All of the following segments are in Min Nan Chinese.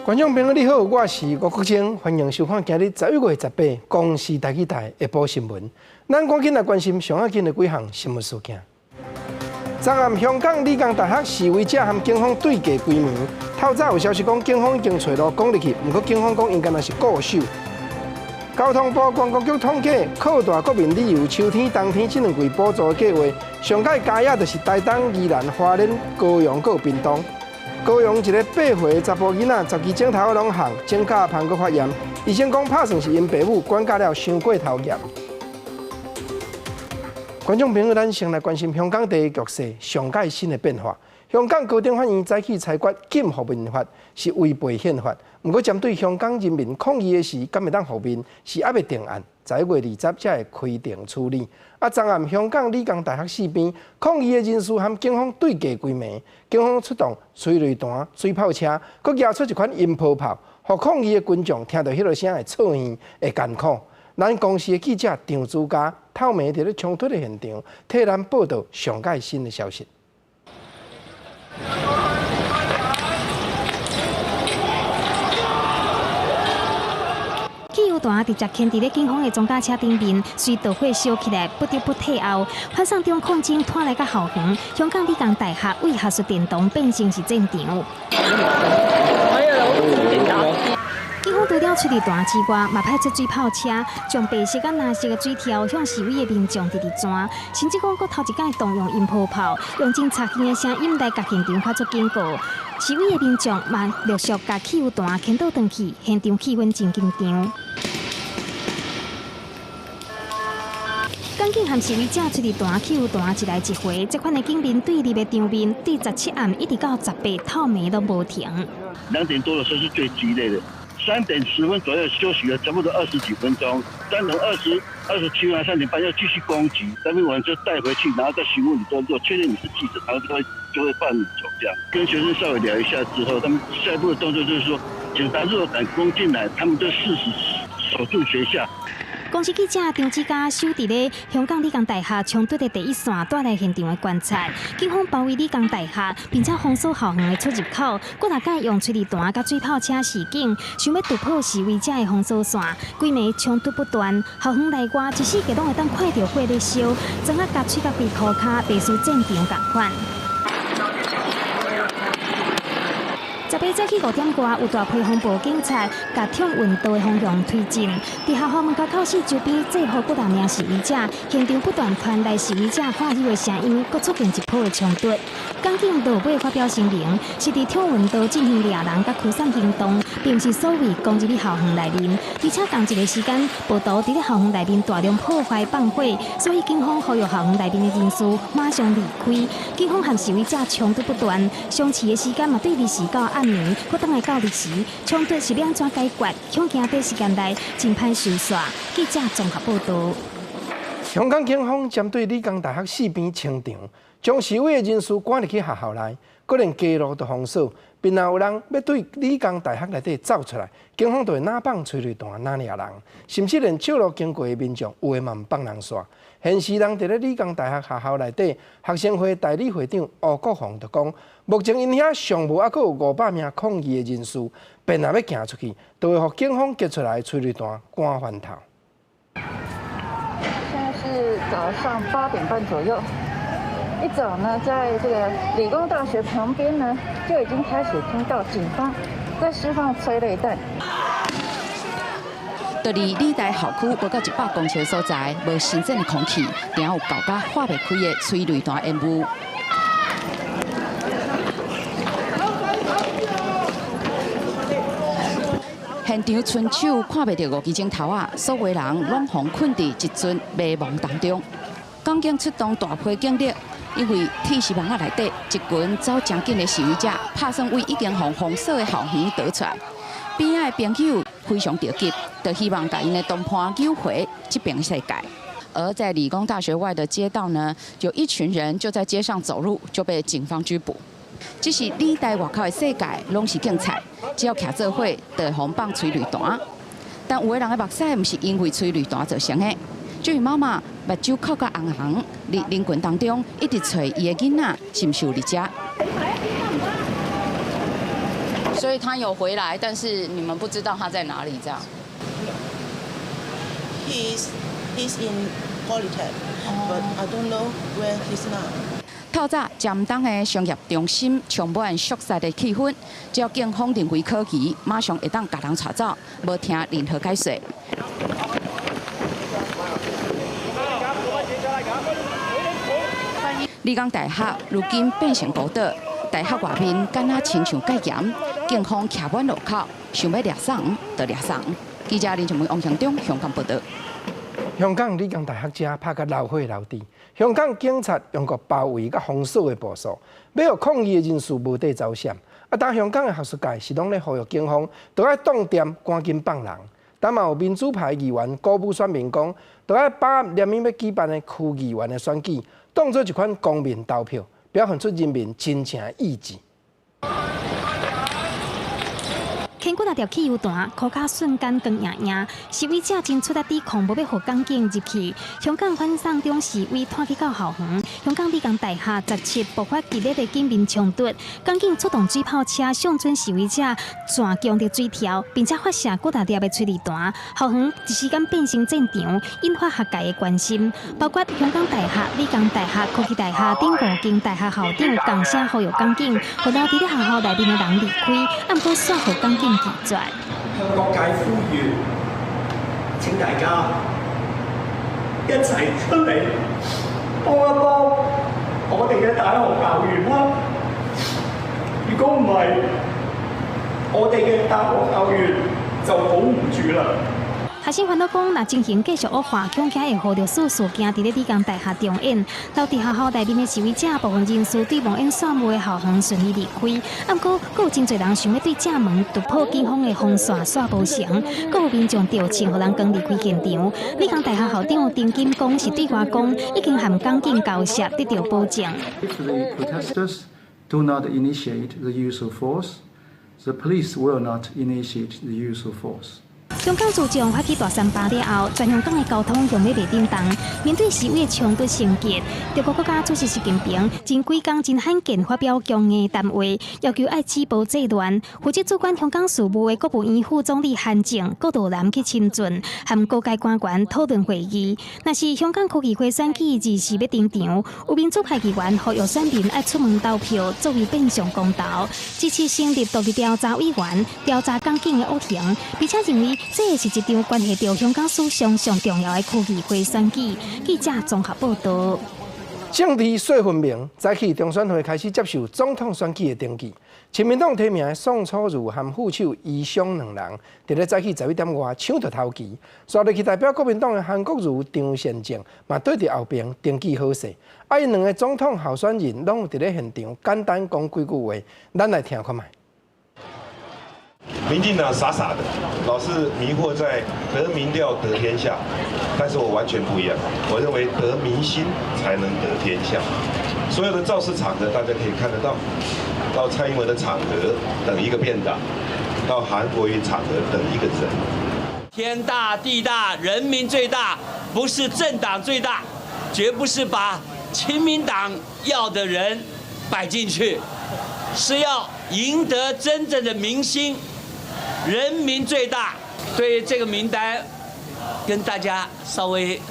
觀眾朋友你好，我是吳國清，歡迎收看今日11月18公視台語台下晡新聞。咱趕緊來關心上要緊的幾項新聞事件。昨暗香港理工大學示威者和警方對峙規暝，透早有消息講警方已經揣路攻入去，毋過警方講𪜶敢若是固守。交通部觀光局統計，擴大國民旅遊秋天、冬天這兩季補助計畫，上蓋佳仔就是台東、宜蘭、花蓮、高雄、閣有屏東。高雄一个8歲查埔囡仔，10支指頭攏紅，指甲縫閣發炎。醫生講拍算是𪜶爸母管教了傷過頭嚴。觀眾朋友，咱先來關心香港地局勢上蓋新的變化。香港高等法院早起裁決禁覆面法是違背憲法，毋過針對香港人民抗議的時，敢會當覆面是猶未定案，11月20才會開庭處理。啊，昨暗香港理工大學四邊抗議的人士和警方對峙規暝，警方出動催淚彈、水炮車，閣舉出一款音波炮，予抗議的群眾聽著彼个聲會噪音會艱苦。咱公視的記者張朱家透暝佇咧衝突的現場，替咱報導上蓋新的消息。汽油彈直接牽佇咧警方的裝甲車頂面，隨導火燒起來，不得不退後。反送中抗爭拖來到校園，香港理工大學為學術殿堂變成是戰場。警方除了催淚彈之外，嘛派出水炮車，將白色佮藍色的水條向示威的民眾直直鑽，甚至講閣頭一擺動用音波炮，用真插耳的聲音來共現場發出警告。示威的民眾嘛陸續共汽油彈牽倒轉去，現場氣氛真緊張。港警和示威者催淚彈、汽油彈一來一回，這款的警民對立的場面，對17暗一直到18透暝攏無停。2點多的時候是最激烈的。3點10分左右休息了，差不多20幾分鐘。3點27分、3點半又繼續攻擊，他們完就帶回去，然後再詢問你動作，確認你是記者，他們就會放你走。這樣跟學生稍微聊一下之後，他們下一步的動作就是說，警察如果敢攻進來，他們就誓死守住學校。公視記者張志嘉守佇咧香港理工大學衝突的第一線，帶來現場的觀察。警方包圍理工大學，並且封鎖校園的出入口，閣逐擺用催淚彈佮水炮車示警，想欲突破示威者的封鎖線。規暝衝突不斷，校園內外一時間攏會當看著火咧燒，磚仔共吹共規塗跤，袂輸戰場仝款。18早起5點外，有大批防暴警察共暢運道的方向推進。佇學校門口四周邊制服幾若名示威者，現場不斷傳來示威者喝喝的聲音，閣出現一波的衝突。港警落尾發表聲明，是佇暢運道進行掠人佮驅散行動，並毋是所謂攻入去校園內面。而且仝一个時間，暴徒佇咧校園內面大量破壞放火，所以警方呼籲校園內面的人士馬上離開。警方和示威者衝突不斷，相持的時間嘛對24到暗暝，閣轉來到日時，衝突是欲按怎解決？恐驚短時間內真歹收煞。記者綜合報導。香港警方針對理工大學四邊清場，將示威的人士趕入去學校內，閣連街路都封鎖。邊若有人欲對理工大學內底走出來，警方就會若放催淚彈，若掠人，甚至連笑路經過的民眾，有的嘛毋放人煞。現時人佇咧理工大學學校內底，學生會代理會長吳國宏就講，目前𪜶遐尚無猶閣有500名抗議的人士，便若欲行出去，就會予警方擊出來的催淚彈趕翻頭。現在是早上8點半左右，一早呢，在這個理工大學旁邊呢，就已經開始聽到警方在釋放催淚彈。佇理大校區無到100公尺的所在，無新鮮的空氣，定有厚甲化袂開的催淚彈煙霧。現場伸手看袂著5支指頭仔，所有人攏予困佇一陣迷茫當中。港警出動大批警力，因為鐵絲網仔內底一群走誠緊的示威者，拍算為已經予封鎖的校園逃出來。邊仔的朋友非常著急，就希望共𪜶的同伴救回這邊世界。而在理工大學外的街道呢，有一群人就在街上走路，就被警方拘捕。這是理大外口的世界，攏是警察，只要徛做伙，就會予放催淚彈。但有的人的目屎毋是因為催淚彈造成的。這位媽媽目睭哭甲紅紅，佇人群當中一直揣伊的囡仔，是毋是有佇遮？所以他有回來，但是你們不知道他在哪裡，這樣。 He's in Polytech, but I don't know where he's now. 透早尖東的商業中心充滿肅殺的氣氛，只要警方認為可疑，馬上會當共人帶走，無聽任何解說。理工大學如今變成孤島，大學外面敢若親像戒嚴，警方徛滿路口，想欲掠殭就掠殭。記者林俊梅、王祥中香港報道。香港理工大學遮拍甲流血流滴，香港警察用個包圍佮封鎖的步數，欲予抗議的人士無地走閃。啊，當香港的學術界是攏咧呼籲警方，著愛擋掂，趕緊放人。但嘛有民主派議員鼓舞選民講，著愛把聯名欲舉辦的區議員的選舉，當做一款公民投票，表現出人民真正的意志。牽幾若條汽油彈，箍跤瞬間光焱焱。示威者真出力抵抗，無欲予港警入去。香港反送中示威拖去到校園，香港理工大學17爆發激烈的警民衝突，港警出動水炮車向準示威者鑽強的水條，並且發射幾若粒的催淚彈。校園一時間變成戰場，引發學界的關心，包括香港大學、理工大學、科技大學等五間大學校長共聲呼籲港警，予留佇咧學校內面的人離開，毋過煞予港警拒絕。向各界呼籲，請大家一齊出嚟幫一幫我哋嘅大學校園啦！如果唔係，我哋嘅大學校園就保唔住啦。學生煩惱講，若情形繼續惡化，恐驚會予歷史事件佇咧理工大學重演。留佇學校內面的示威者，部分人士對望煙散霧的校園順利離開，毋過，閣有真濟人想欲對正門突破警方的封線煞無成，閣有民眾著槍予人趕離開現場。理工大學校長陳錦光是對外講，已經和港警交涉，得到保證。 If the protesters do not initiate the use of force, the police will not initiate the use of force. 香港自從發起大三罷了後，全香港的交通用欲袂振動。面對示威的衝突升級，中國國家主席習近平前幾工真罕見發表強硬談話，要求愛止暴制亂。負責主管香港事務的國務院副總理韓正、閣到南去深圳，和高階官員討論會議。若是香港區議會選舉24欲登場，有民主派議員呼籲選民愛出門投票，作為變相公投，支持成立獨立調查委員調查港警的惡行，並且認為這是一場關係到香港史上上重要的區議會選舉。記者綜合報道。政治說分明，早起中選會開始接受總統選舉的登記。親民黨提名的宋楚瑜和副手余湘兩人，佇咧早起11點外搶著頭旗。煞落去代表國民黨的韓國瑜、張善政嘛，綴佇後爿登記好勢。啊，𪜶兩个總統候選人攏有佇咧現場簡單講幾句話，咱來聽看覓。民進黨傻傻的，老是迷惑在得民調得天下，但是我完全不一樣，我認為得民心才能得天下。所有的造勢場合，大家可以看得到，到蔡英文的場合等一個便當，到韓國瑜場合等一個人。天大地大，人民最大，不是政黨最大，絕不是把親民黨要的人擺進去，是要贏得真正的民心。人民最大，對於這個名單，跟大家稍微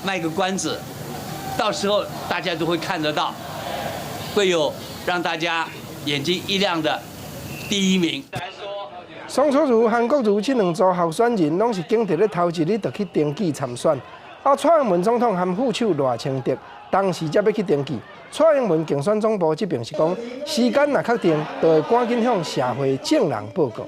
賣個關子，到時候大家都會看得到，會有讓大家眼睛一亮的第一名。宋楚瑜、韓國瑜這兩組候選人，攏是緊佇咧頭一日就去登記參選。啊，蔡英文總統和副手賴清德當時才欲去登記。蔡英文競選總部這邊是講，時間若確定，就會趕緊向社會眾人報告。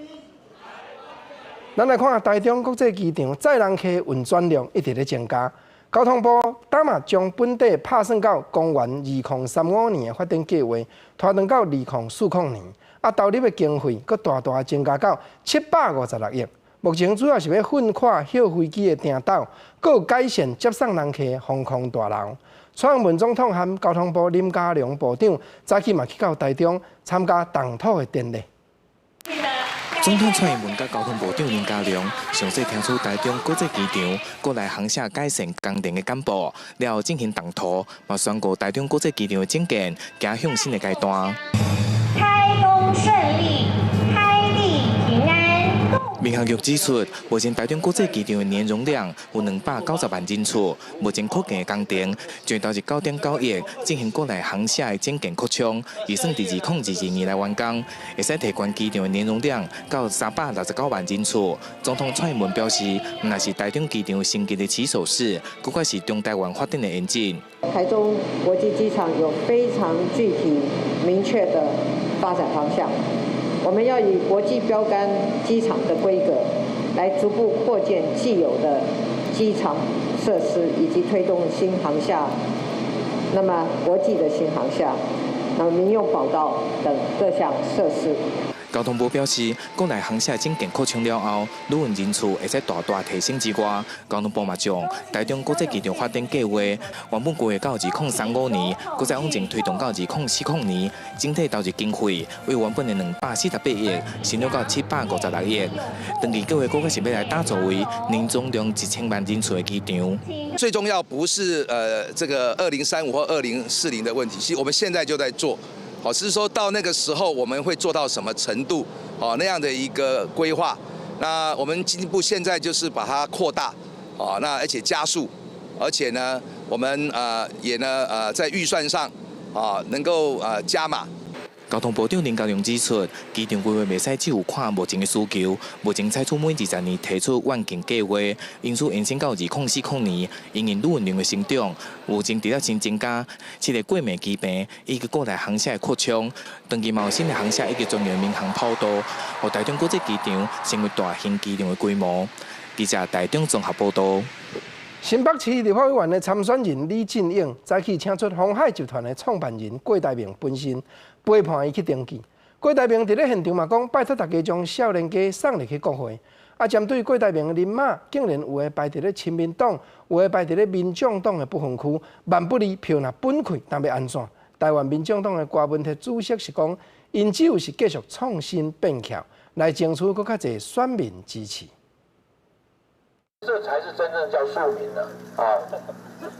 咱來看台中國際機場載人客運轉量一直咧增加，交通部今嘛將本底拍算到公元2035年的發展計劃拖長到2040年，啊，投入的經費閣大大增加到756億。目前主要是欲訓闊客飛機的停鬥，閣有改善接送人客的防空大樓。蔡英文總統和交通部林佳龍部長早起嘛去到台中參加動土的典禮。總統蔡英文佮交通部長林佳龍詳細聽取台中國際機場國內航廈改善工程的簡報，了後進行動土，嘛宣告台中國際機場的整建走向新的階段。開工。順利，開立平安。民航局指出，目前台中國際機場的年容量有290萬人次，目前擴建的工程將投入9.9億進行國內航廈的整建擴充，預算佇2022年來完工，會使提懸機場的年容量到369萬人次。總統蔡英文表示，毋但是台中機場升級的起手式，閣較是中台灣發展的引擎。台中國際機場有非常具體明確的發展方向。我們要以國際標桿機場的規格，來逐步擴建既有的機場設施，以及推動新航廈，那麼國際的新航廈，那麼民用跑道等各項設施。交通部表示，國內航廈整建擴充了後，旅運人次會使大大提升之外，交通部嘛將台中國際機場發展計劃原本規劃到2035年，閣再往前推動到2040年，整體投入經費為原本的248億，升到756億。長期計劃閣較是欲來打造為年總量1000萬人次的機場。最重要不是這個2035或2040的問題，是我們現在就在做。好，是說到那個時候我們會做到什麼程度？哦，那樣的一個規劃。那我們經濟部現在就是把它擴大，哦，那而且加速，而且呢，我們也呢在預算上啊能夠加碼。交通部長林佳龍指出，機場規劃袂使只有看目前的需求，目前採取每20年提出願景計劃，因此延伸到2040年，因應旅運量的成長，有真直接性增加，七个過暝機坪以及國內航廈的擴充，長期嘛有新的航廈以及專用民航跑道，予台中國際機場成為大型機場的規模。記者台中綜合報道。新北市立法委員的參選人李進勇早起請出鴻海集團的創辦人郭台銘本身陪伴伊去登記。郭台銘佇咧現場嘛講，拜託大家將少年家送入去國會。啊，針對郭台銘的人馬，竟然有的排佇咧親民黨，有的排佇咧民眾黨的不分區，萬不利票若分開，當欲按怎？台灣民眾黨的郭文鐵主席是講，𪜶只有是繼續創新變巧，來爭取閣較濟選民支持。這才是真正叫庶民了啊！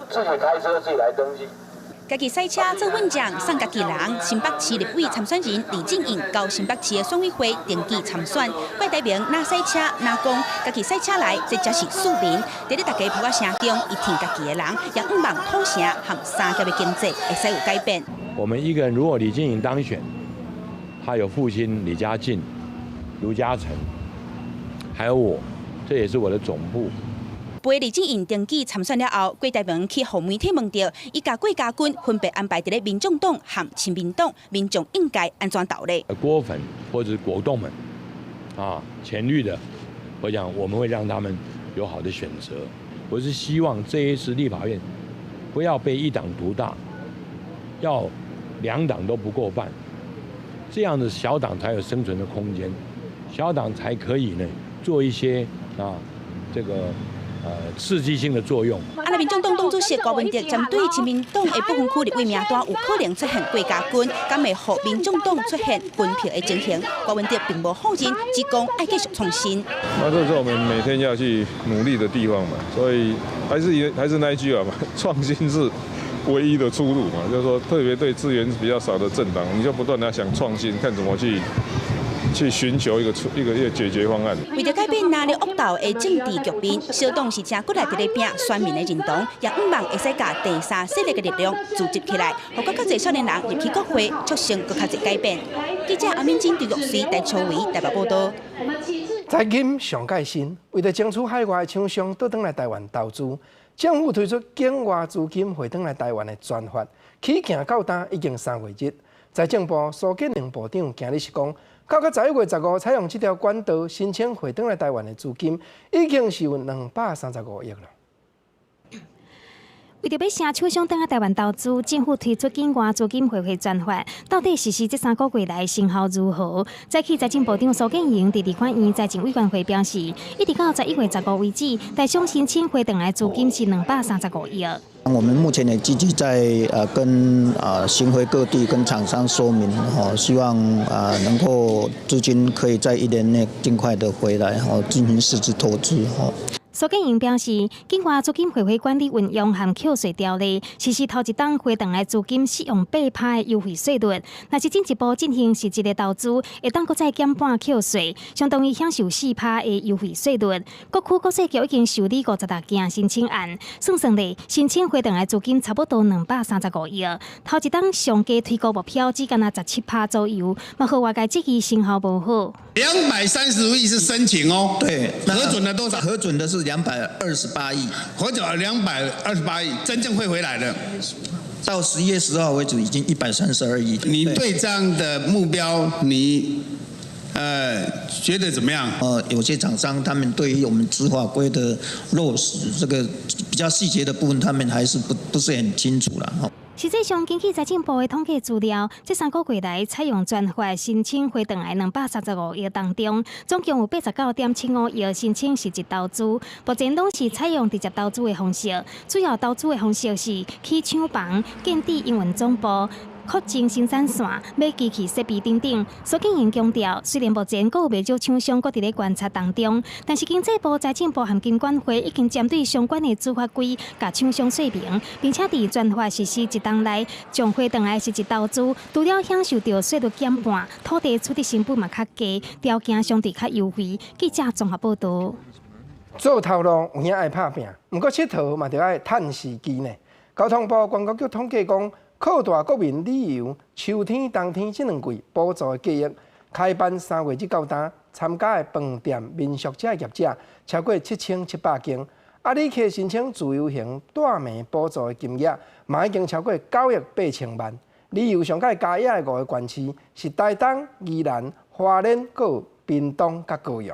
自己開車自己來登記。家己駛車做運將，送家己人。新北市立委參選人李進勇到新北市的選委會登記參選。郭台銘若駛車若講，家己駛車來，這才是庶民。佇咧大家噗仔聲中，伊挺家己的人，也向望土城和三峽的經濟會使有改變。我們一個人如果李進勇當選，他有父親李家進、盧家成，還有我。這也是我的總部。陪李進勇登記參選了後，郭台銘去予媒體問著，伊佮郭家軍分別安排佇咧民眾黨和親民黨，民眾應該按怎投咧？郭粉或者果凍們，啊，淺綠的，我想我們會讓他們有好的選擇。我是希望這一次立法院不要被一黨獨大，要兩黨都不過半，這樣子小黨才有生存的空間，小黨才可以呢做一些啊這個刺激性的作用。啊，那民眾黨黨主席郭文德針對親民黨的不分區立委名單有可能出現郭家軍，敢會予民眾黨出現分票的情形？郭文德並無否認，只講愛繼續創新。那這是我們每天要去努力的地方嘛，所以還是那一句話嘛，創新是唯一的出路嘛。就是說，特別對資源比較少的政黨，你就不斷的想創新，看怎麼去尋求一個解決方案。為著改變藍綠惡鬥的政治局面，小黨是誠骨力佇咧拼選民的認同，也向望會使共第三勢力的力量組織起來，予閣較濟少年人入去國會，促成閣較濟改變。記者阿敏珍、陳玉穗、陳秋維台北報道。財經上蓋新，為著爭取海外廠商倒轉來台灣投資，政府推出境外資金匯轉來台灣的專法，起行到今已經3月日。財政部蘇建榮部長今日是講，到11月15，採用這條管道申請匯轉來台灣的資金，已經是有235億了。為著欲請廠商轉來台灣投資，政府推出境外資金匯回專法，到底實施這3個月來成效如何？早起財政部長蘇建榮佇立法院財政委員會表示，一直到11月15為止，台商申請匯轉來資金是235億。我們目前也積極在跟巡迴各地跟廠商說明，吼，希望能夠資金可以在一年內盡快的回來，吼，進行實質投資，吼。蘇建榮表示，境外資金匯回管理運用和扣稅條例，實施頭一冬回轉來資金適用8%的優惠稅率。若是進一步進行實質的投資，會當閣再減半扣稅，相當於享受4%的優惠稅率。各區國稅局已經受理56件申請案，算算咧，申請回轉來資金差不多235億。頭一冬上低推估目標只干焦17%左右，嘛予外界質疑成效無好。235億是申請哦，對，核准了多少？核准的是228億，核准228億，真正會回來的，到11月10號為止已經132億。你對這樣的目標，你覺得怎麼樣？有些廠商他們對於我們子法規的落實，這個比較細節的部分，他們還是不是很清楚啦。實際上，根據財政部的統計資料，這3個月來採用專法申請回轉來235億當中，總共有89.75億申請實質投資，目前攏是採用直接投資的方式，主要投資的方式是起廠房、建置營運總部、擴增生產線、買機器設備等等。蘇建榮強調，雖然目前閣有袂少廠商閣佇咧觀察當中，但是經濟部、財政部和金管會已經針對相關的子法規，共廠商說明，並且佇專法實施一冬內，將回轉來實質投資，除了享受著稅率減半，土地取得成本嘛較低，條件相對較優惠。記者綜合報導。做頭路有影愛拍拚，毋過𨑨迌嘛著愛趁時機呢。交通部觀光局統計講，擴大國民旅遊秋天、冬天這兩季補助的計劃，開辦3月至到今，參加的飯店、民宿這業者超過7700間。啊，旅客申請自由行帶暝補助的金額，嘛已經超過9億8千萬。旅遊上蓋加額的五個縣市是台東、宜蘭、花蓮、閣屏東佮高雄。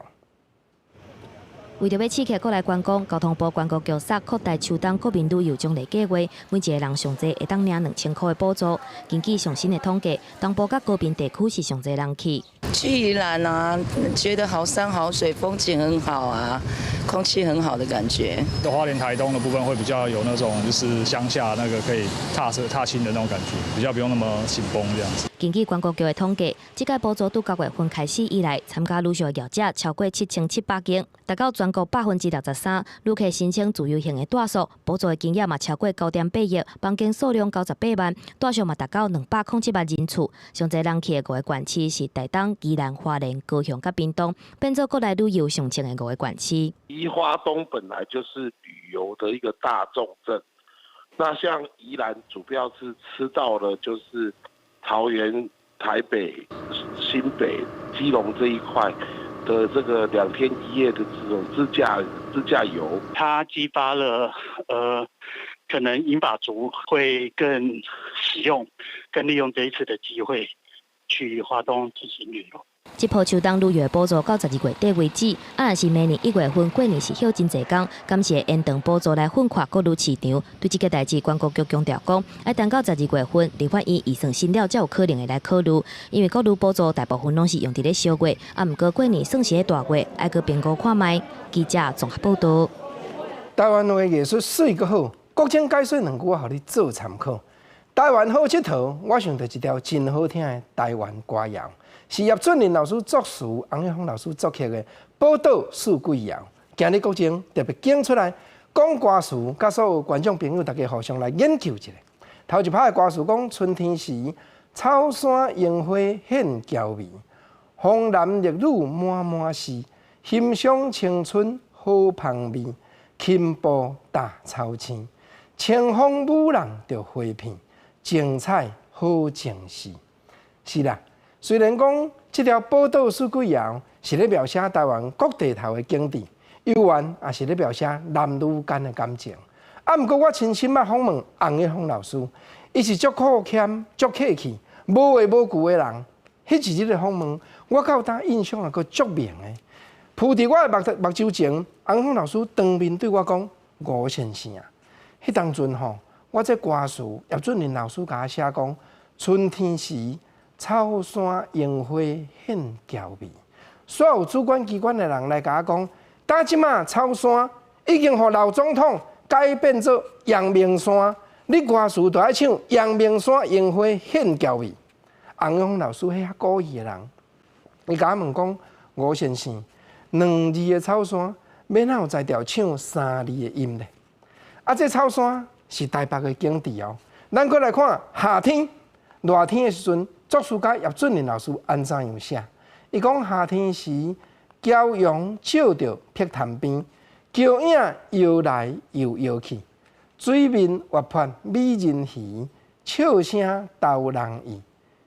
為著欲刺激國內觀光，交通部觀光局煞擴大秋冬國民旅遊獎勵計劃，每一個人上濟會當領2000箍的補助。根據上新的統計，東部佮高屏地區是上濟人去。去宜蘭啊，覺得好山好水，風景很好啊，空氣很好的感覺。花蓮台東的部分會比較有那種就是鄉下那個可以踏車踏青的那種感覺，比較不用那麼緊繃這樣子。根據觀光局的統計，這屆補助佇9月份開始以來，參加旅遊業者超過7700間，達到全國63%。旅客申請自由行的住宿補助的金額嘛超過9.8億，房間數量98萬，住宿嘛達到207萬人次。上濟人去的五個縣市是台東、宜蘭、花蓮、高雄佮屏東，變做國內旅遊上衝的五個縣市。宜花東本來就是旅遊的一個大重鎮，那像宜蘭主要是吃到了就是桃園、台北、新北、基隆這一塊的這個2天1夜的這種自駕遊，它激發了可能銀髮族會更使用、更利用這一次的機會去花東進行旅遊。這波秋冬旅遊補助到12月底為止，啊，若是明年1月份過年是歇真濟工，敢是會延長補助來奮闊國旅市場。對這個代誌，觀光局強調講，愛等到12月份，立法院預算審了，才有可能會來考慮。因為國旅補助大部分攏是用佇咧小月，啊，毋過過年算是咧大月，愛閣評估看覓。記者綜合報導。台灣話藝術媠閣好，國情解說兩句，我予你做參考。台灣好𨑨迌，我想著一條真好聽的台灣歌謠，是葉俊麟老師作詞，洪玉峰老師作曲的《寶島四季謠》。今日國情特別揀出來講歌詞，佮所有觀眾朋友大家互相來研究一下。頭一拍的歌詞講：春天時，草山櫻花顯嬌美，紅男綠女滿滿是，欣賞青春好芳味，琴步踏草青，清風舞人著花片。精彩好情事，是啦。雖然講這條寶島四季謠是咧描寫台灣各地頭的景致，猶原也是咧描寫男女間的感情。啊，毋過我親身捌訪問洪一峰老師，伊是足酷謙、足客氣、無話無據的人。彼一日的訪問，我到今印象猶閣足明的。伏佇我的目目睭前，洪一峰老師當面對我講：吳先生啊，彼當陣吼。我這歌詞葉俊麟老師共我寫講：春天時，草山櫻花顯嬌美。所有主管機關的人來共我講，今這馬草山已經予老總統改變做陽明山，你歌詞就愛唱陽明山櫻花顯嬌美。洪玉峰老師彼遐古意的人，伊共我問講：吳先生，兩字的草山，欲哪有才調唱三字的音咧？啊，這草山是台北的景致哦。咱閣來看夏天熱天的時陣，作詞家葉俊麟老師按怎樣寫？伊講夏天時，驕陽照著碧潭邊，橋影搖來又搖去，水面活潑美人魚，笑聲逗人意，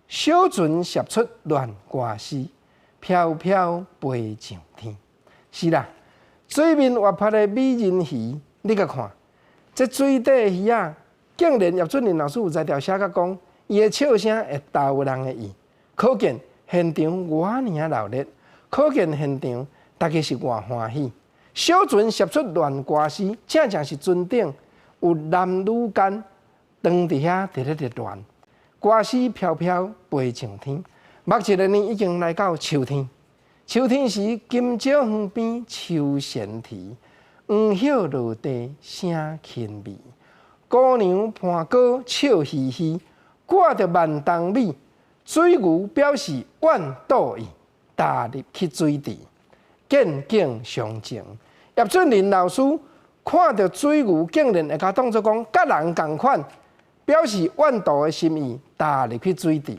小船涉出亂歌詩，飄飄飛上天。是啦，水面活潑的美人魚，你共看，這水底的魚仔，竟然葉俊麟老師有才調寫甲講，伊的笑聲會逗人的意，可見現場偌爾鬧熱，可見現場大家是偌歡喜。小船涉出亂歌詩，正正是船頂有男女間當佇遐佇咧熱戀，歌詩飄飄飛上天。目一个呢，已經來到秋天。秋天時，金蕉園邊秋弦啼，黃葉落地聲輕微。姑娘盤歌笑嘻嘻，掛著萬重米。水牛表示怨妒意，踏入去水池，見景傷情。葉俊麟老師看著水牛，竟然會共當作講佮人仝款，表示怨妒的心意，踏入去水池，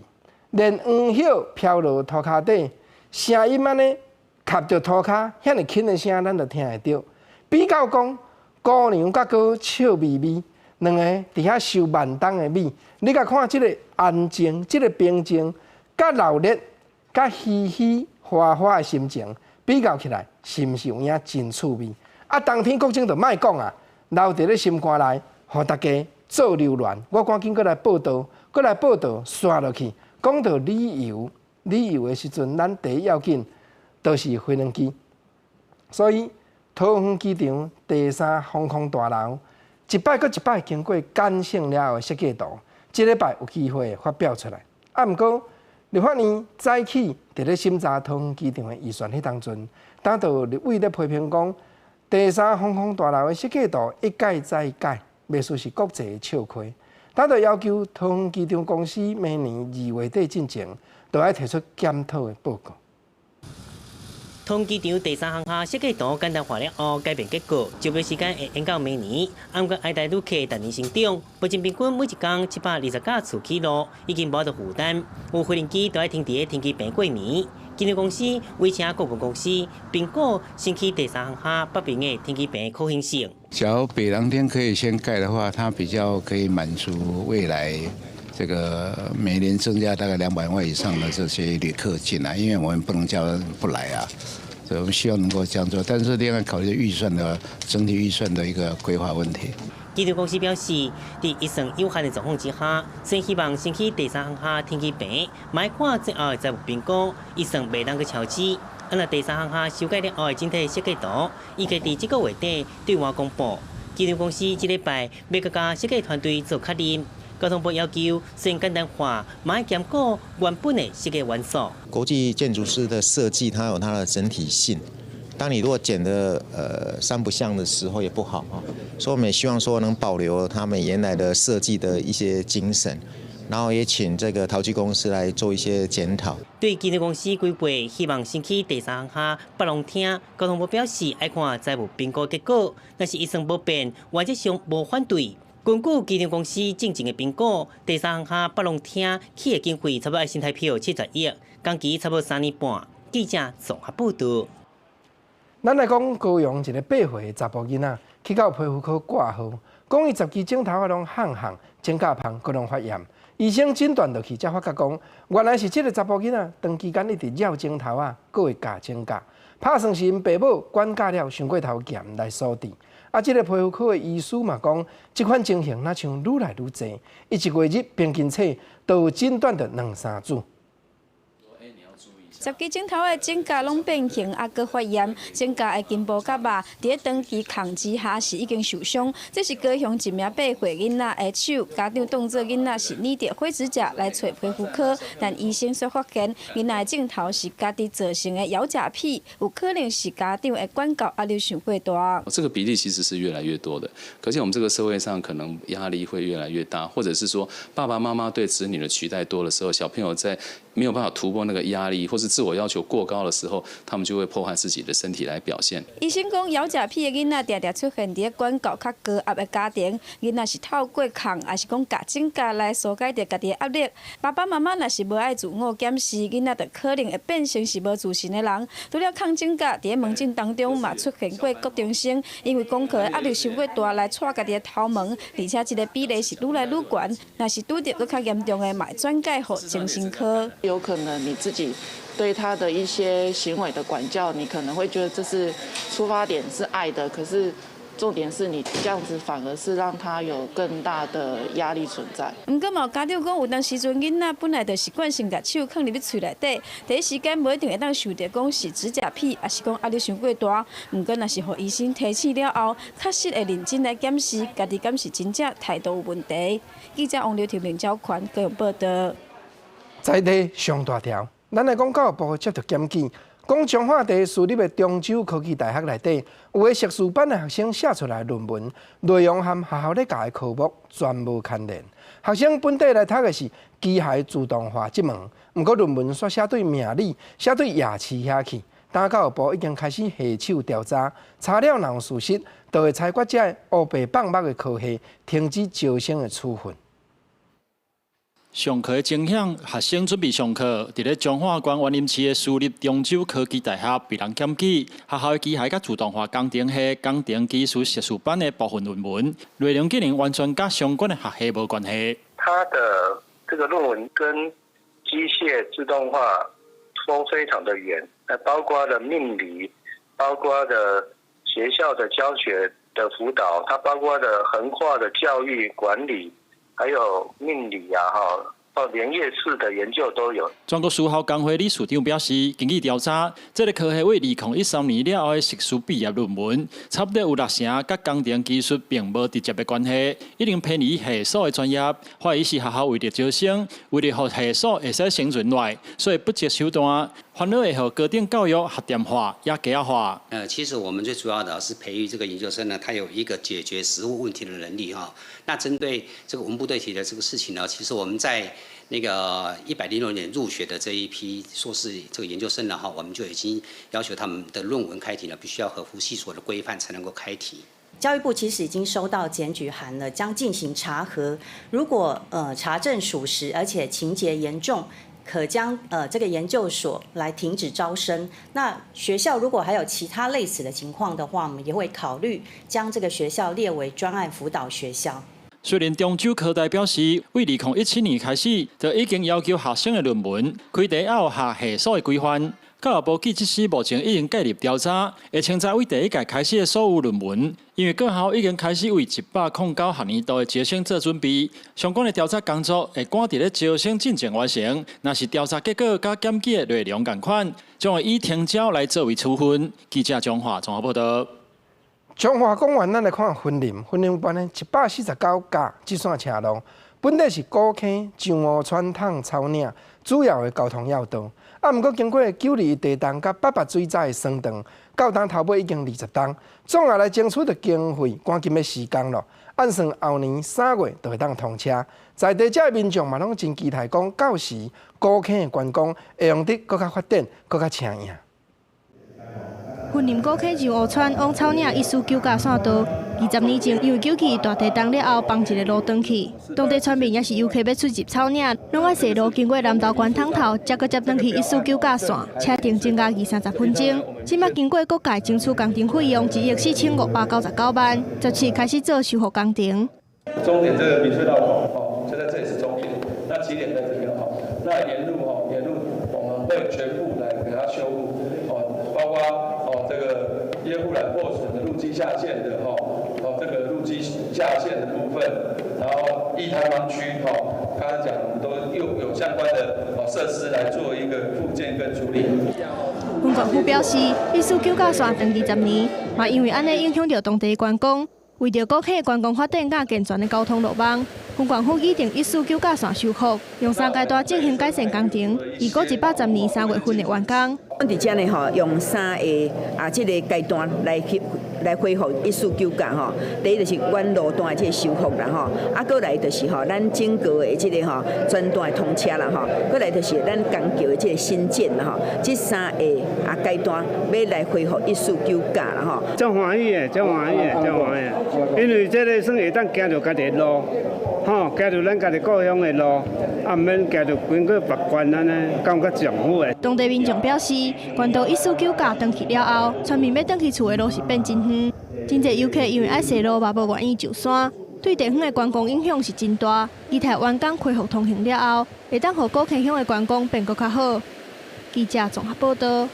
連黃葉飄落塗跤底，聲音按呢磕著塗跤，遐爾輕的聲，咱就聽會著。比較講，姑娘佮歌笑眯眯，兩個佇遐收萬擔的米，你共看這个安靜，這个平靜，佮鬧熱，佮嘻嘻哈哈的心情比較起來，是毋是有影真趣味？啊，冬天國政就莫講啊，留佇咧心肝內，予大家做留戀。我趕緊閣來報道，閣來報道，煞落去。講到旅遊，旅遊的時陣，咱第一要緊就是飛輪機。所以桃園機場第三航空大樓一擺閣一擺經過改性了後的設計圖，這禮拜有機會發表出來。啊，毋過立法院早起佇咧審查桃園機場的預算彼當陣，當就立委咧批評講，第三航空大樓的設計圖一改再改，袂輸是國際的笑話。當就要求桃園機場公司明年2月底進前，都愛提出檢討的報告。桃園機場第三航廈設計圖簡單化了後，改變結構，招標時間會延到明年。毋過愛台旅客逐年成長，目前平均每一工720架次起落，已經無法度負擔。有飛行機都愛停佇咧停機坪過暝。機場公司委請顧問公司評估新起第三航廈北邊的停機坪可行性。假如北廊廳可以先蓋的話，它比較可以滿足未來這個每年增加大概200萬以上的這些旅客進來，因為我們不能叫人不來啊，所以我們希望能夠這樣做。但是另外考慮預算的整體預算的一個規劃問題。機場公司表示，佇預算有限的狀況之下，雖希望新起第三航廈停機坪，莫看最後的財務評估，預算袂當閣超支。啊，若第三航廈修改了後的整體設計圖，預計佇這個月底對外公布。機場公司這禮拜欲閣佮設計團隊做確認。交通部要求先簡單化，嘛愛兼顧原本的設計元素。國際建築師的設計，它有它的整體性。當你如果剪得三不像的時候，也不好啊。所以我們也希望說能保留他們原來的設計的一些精神，然後也請這個桃機公司來做一些檢討。對機場公司規劃，希望新起第三航廈北廊廳，交通部表示愛看財務評估結果，若是預算無變，原則上無反對。根據機場公司進前的評估，第三航廈北廊廳起的經費差不多新台幣70億，工期差不多3年半。記者綜合報道。咱來講高雄一个8歲的查埔囡仔去到皮膚科掛號，講伊十支指頭仔攏烘烘，指甲縫閣攏發炎，醫生診斷落去才發覺講，原來是這个查埔囡仔長期間一直咬指頭仔，閣會咬指甲，拍算是𪜶爸母管教了傷過頭嚴來所致。啊，這个皮膚科的醫師嘛講，這款情形若像愈來愈濟，伊一月日平均冊都有診斷著兩三組。十支指頭的指甲攏變形，啊，閣發炎，指甲的筋膜佮肉，佇咧長期控制下是已經受傷。這是高雄一名8歲囡仔的手，家長當作囡仔是捏著火指甲來揣皮膚科，但醫生卻發現囡仔的指頭是家己造成的咬甲癖，有可能是家長的管教壓力傷過大。這個比例其實是越來越多的，可見我們這個社會上可能壓力會越來越大，或者是說爸爸媽媽對子女的期待多的時候，小朋友在沒有辦法突破那個壓力，或是自我要求過高的時候，他們就會破壞自己的身體來表現。醫生講，枵食癖的囡仔定定出現佇咧管教較高壓的家庭，囡仔是透過控，抑是講鉸指甲來紓解著家己的壓力。爸爸媽媽若是無愛自我檢視，囡仔就可能會變成是無自信的人。除了控指甲，佇咧門診當中嘛出現過高中生，因為功課的壓力傷過大來掣家己的頭毛，而且這個比例是愈來愈懸。若是拄著閣較嚴重的，嘛會轉介予精神科。有可能你自己對他的一些行為的管教，你可能會覺得這是出發點是愛的，可是重點是你這樣子反而是讓他有更大的壓力存在。毋過嘛有家長講，有當時陣囡仔本來就習慣性共手囥入去喙內底，第一時間無一定會當想著講是指甲癖，抑是講壓力傷過大。毋過若是予醫生提醒了後，確實會認真來檢視，家己敢是真正態度有問題。記者王劉庭明、趙寬高雄報導。在地上大條，咱來講教育部接著檢舉，講彰化地私立的中州科技大學內底，有的碩士班的學生寫出來論文內容和學校咧教的科目全無牽連。學生本底來讀的是機械自動化這門，毋過論文煞寫對命理，寫對夜市遐去。今教育部已經開始下手調查，查了若有事實，就會裁決這個烏白放目的科系停止招生的處分。上課的聲響，學生準備上課。佇咧彰化縣員林市的私立中州科技大學被人檢舉，學校的機械佮自動化工程系工程技術碩士班的部分論文內容竟然完全佮相關的學系無關係。他的這個論文跟機械自動化都非常的遠，包括了命理，包括了學校的教學的輔導，它包括了橫跨的教育管理。還有命理啊，哈，哦，連夜市的研究都有。全國私校工會理事長表示，根據調查，這個科系為2013年了後的碩士畢業論文，差不多有六成佮工程技術並無直接的關係，已經偏離系所的專業，懷疑是學校為著招生，為著予系所會使生存落來，所以不擇手段，反而會予高等教育學店化、也加化。其實我們最主要的是培育這個研究生呢，他有一個解決實務問題的能力哈。那針對這個文不對題的這個事情呢，其實我們在那個106年入學的這一批碩士這個研究生呢，哈，我們就已經要求他們的論文開題呢，必須要合乎系所的規範才能夠開題。教育部其實已經收到檢舉函了，將進行查核。如果查證屬實，而且情節嚴重，可將這個研究所來停止招生。那學校如果還有其他類似的情況的話，我們也會考慮將這個學校列為專案輔導學校。雖然中州科大表示，為2017年開始就已經要求學生的論文開題愛合系所的規範。教育部記者時目前已經介入調查，會清查為第一屆開始的所有論文，因為各校已經開始為109學年度的招生做準備，相關的調查工作會趕佇咧招生進前完成。若是調查結果佮檢舉的內容仝款，將會以停招來作為處分。記者張華綜合報導。彰化講完，咱來看雲林，雲林縣的149甲這線車路，本底是古坑、上湖川、淌草嶺主要的交通要道。啊，毋過經過9·21地動佮八八水災的損斷，到今頭尾已經20冬，總也來爭取著經費，趕緊欲施工囉。按算後年3月就會當通車，在地遮的民眾嘛攏真期待講，到時古坑的觀光會用得閣較發展，閣較請贏。雲林古坑上湖村往草嶺149甲線道，20年前因為9·21大地動了後，崩一個路斷去，當地村民抑是遊客欲出入草嶺，攏愛踅路經過南投縣桶頭，才閣接轉去149甲線，車程增加二三十分鐘。這馬經過各界爭取工程費用1億4599萬，17開始做修復工程。終點這個明隧道口哦，就在這裡是終點，那起點在這邊哈，那沿路哈，沿路我們會全部來給它修復哦，包括哦這個耶護欄破損的路基下陷的哈，哦這個路基下陷的部分，然後易塌方區哈，剛剛講我們都又有相關的哦設施來做一個復建跟處理。雲縣府表示，149甲線斷20年，嘛因為按呢影響著當地觀光。為著古坑觀光發展佮健全的交通路網，雲縣府擬定149甲線修復，用三階段進行改善工程，預估110年3月份會完工。阮佇遮呢吼，用三個啊，這個階段來去來恢復1499甲吼，第一就是原路段的這個修復啦吼，啊，閣來就是吼，咱整個的這個吼全段的通車啦吼，閣來就是咱江橋的這個新建啦吼，這三個啊階段欲來恢復1499啦吼。足歡喜的，足歡喜的，足歡喜的，因為這个算會當行著家己的路，吼，行著咱家己故鄉的路，啊，毋免行著經過別縣按呢，感覺上好的。當地民眾表示，縣道1499甲斷去了後，村民欲轉去厝的路是變真遠，真濟遊客因為愛踅路嘛無願意上山，對地方的觀光影響是真大。期待完工恢復通行了後，會當予古坑鄉的觀光變閣較好。記者綜合報道。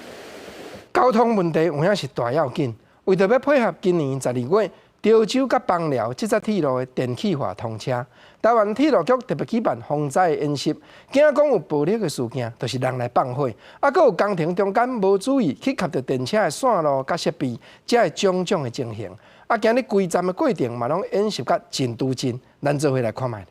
交通問題有影是大要緊，為著欲配合今年12月潮州佮枋寮這節鐵路的電氣化通車，台灣鐵路局特別舉辦防災演習，驚講有暴力的事件，就是人來放火，啊，閣有工程中間無注意去磕著電車的線路佮設備，才會種種的情形。啊，今日規站的過程嘛，攏演習甲真拄真，咱做伙來看覓。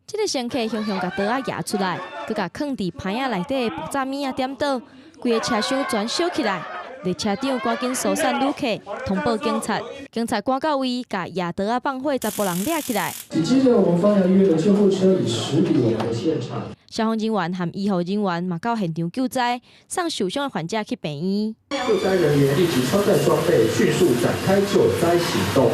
這个乘客雄雄共刀仔蜈出來，閣共囥佇棚仔內底爆炸物仔點倒，規个車廂全燒起來。列車長趕緊疏散旅客，通報警察。警察趕到位，共蜈刀仔放火查埔人掠起來。緊接著，我們枋寮醫院的救護車已駛抵我們的現場。消防人員和醫護人員嘛到現場救災，送受傷的患者去病院。救災人員立即穿戴裝備，迅速展開救災行動。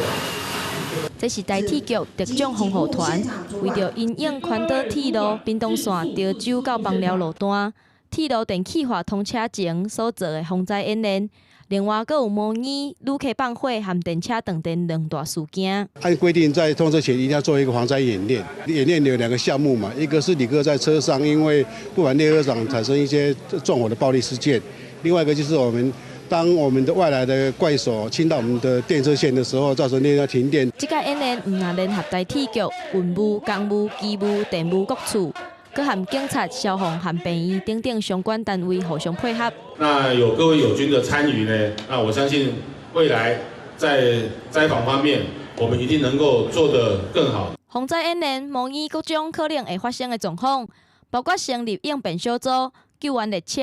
這是台鐵局特種防護團，為著因應環島鐵路屏東線潮州到枋寮路段鐵路電氣化通車前所做的防災演練。另外，閣有模擬旅客放火和電車斷電兩大事件。按規定，在通車前一定要做一個防災演練。演練有兩個項目嘛，一個是旅客在車上因為不滿列車長產生一些縱火的暴力事件，另外一個就是我們當我們的外來的怪手侵到我們的電車線的時候，造成列車停電。這個演練毋但聯合台鐵局、運務、工務、機務、電務各處，閣和警察、消防和病院等等相關單位互相配合。那有各位友軍的參與呢，那我相信未來在災防方面，我們一定能夠做得更好。防災演練模擬各種可能會發生的狀況，包括成立應變小組、救援列車、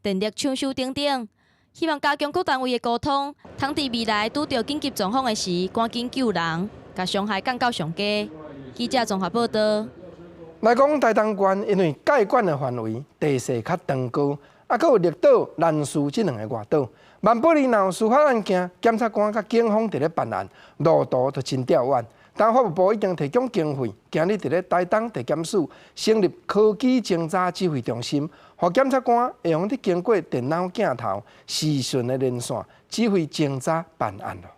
電力搶修等等。希望加強各單位的溝通，通佇未來拄著緊急狀況的時，趕緊救人，共傷害降到上低。記者綜合報道。來講台東縣，因為界管的範圍地勢較長高，啊，閣有綠島、蘭嶼這兩個外島。萬不利若有司法案件，檢察官佮警方佇咧辦案，路途就真吊遠。但法務部已經提供經費，今日佇咧台東地檢署成立科技偵查指揮中心，予檢察官會用得經過電腦鏡頭視訊的連線指揮偵查辦案咯。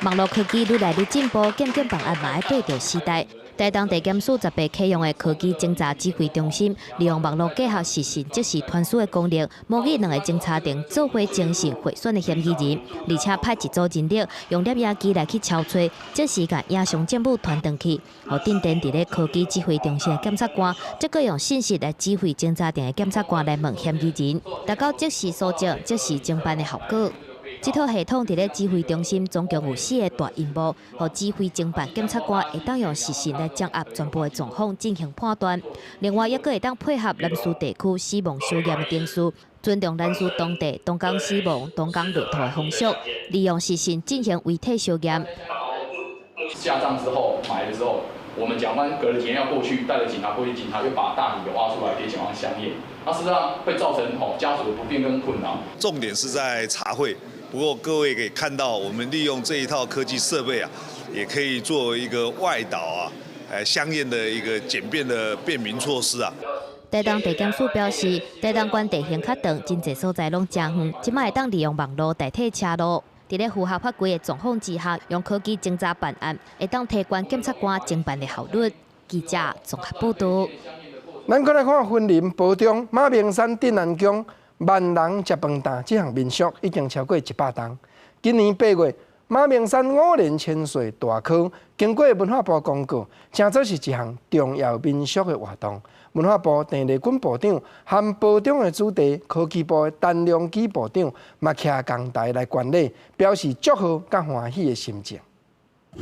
網路科技愈來愈進步，檢警辦案嘛愛綴著時代。台東地檢署18啟用的科技偵查指揮中心，利用網路結合視訊即時傳輸的功能，模擬兩个偵查庭做伙偵訊賄選的嫌疑人，而且派一組人力用攝影機來去抄揣，即時共影像證物傳轉去，予鎮定佇咧科技指揮中心的檢察官，則閣用信息來指揮偵查庭的檢察官來問嫌疑人，達到即時搜證、即時偵辦的效果。這套系統佇咧指揮中心總共有四个大螢幕，予指揮偵辦檢察官會當用視訊來掌握全部的狀況進行判斷。另外，猶閣會當配合蘭嶼地區死亡相驗的程序，尊重蘭嶼當地當工死亡、當工落土的風俗，利用視訊進行遺體相驗。下葬之後埋了之後，我們檢方隔了幾天要過去，帶著警察過去，警察又把大體給挖出來給檢方相驗，那事實上會造成吼家屬的不便跟困擾。重點是在查賄。不過各位可以看到，我們利用這一套科技設備啊，也可以做一個外島啊，相驗的一個簡便的便民措施啊。台東地檢署表示，台東縣地形較長，真濟所在攏誠遠，這擺會當利用網路代替車路。佇咧符合法規的狀況之下，用科技偵查辦案，會當提懸檢察官偵辦的效率。記者綜合報道。咱閣來看雲林埔中馬鳴山鎮安宮萬人食飯擔這項民俗已經超過100冬。今年8月，馬鳴山五連千歲大坑經過文化部公告，成做是一項重要民俗的活動。文化部鄭麗君部長和部長的子弟科技部的陳良基部長嘛徛仝台來觀禮，表示祝賀佮歡喜的心情。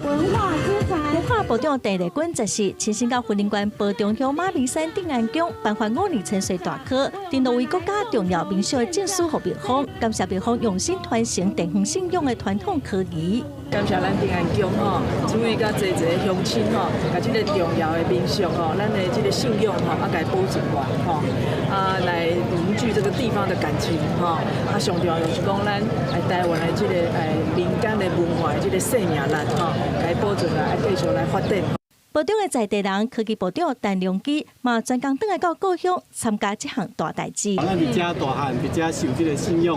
文化資產。化部長鄭麗君這時親身到雲林縣埔中鄉馬明山鎮安宮頒發五年千歲大軻，登錄為國家重要民俗的證書予廟方，感謝廟方用心傳承地方信仰的傳統科儀。感謝咱鎮安宮吼，注意佮濟濟鄉親吼，共這个重要的民俗吼，咱的這个信仰吼，啊，共保存落來吼，啊，來凝聚這個地方的感情吼，啊，上重要就是講咱來台灣的這个民間的文化的這个生命力吼，共保存來，愛繼續來發展。部長的在地人，科技部長陳良基嘛，專工轉來到故鄉參加這項大代誌。咱佇遮大漢，佇遮受這个信仰，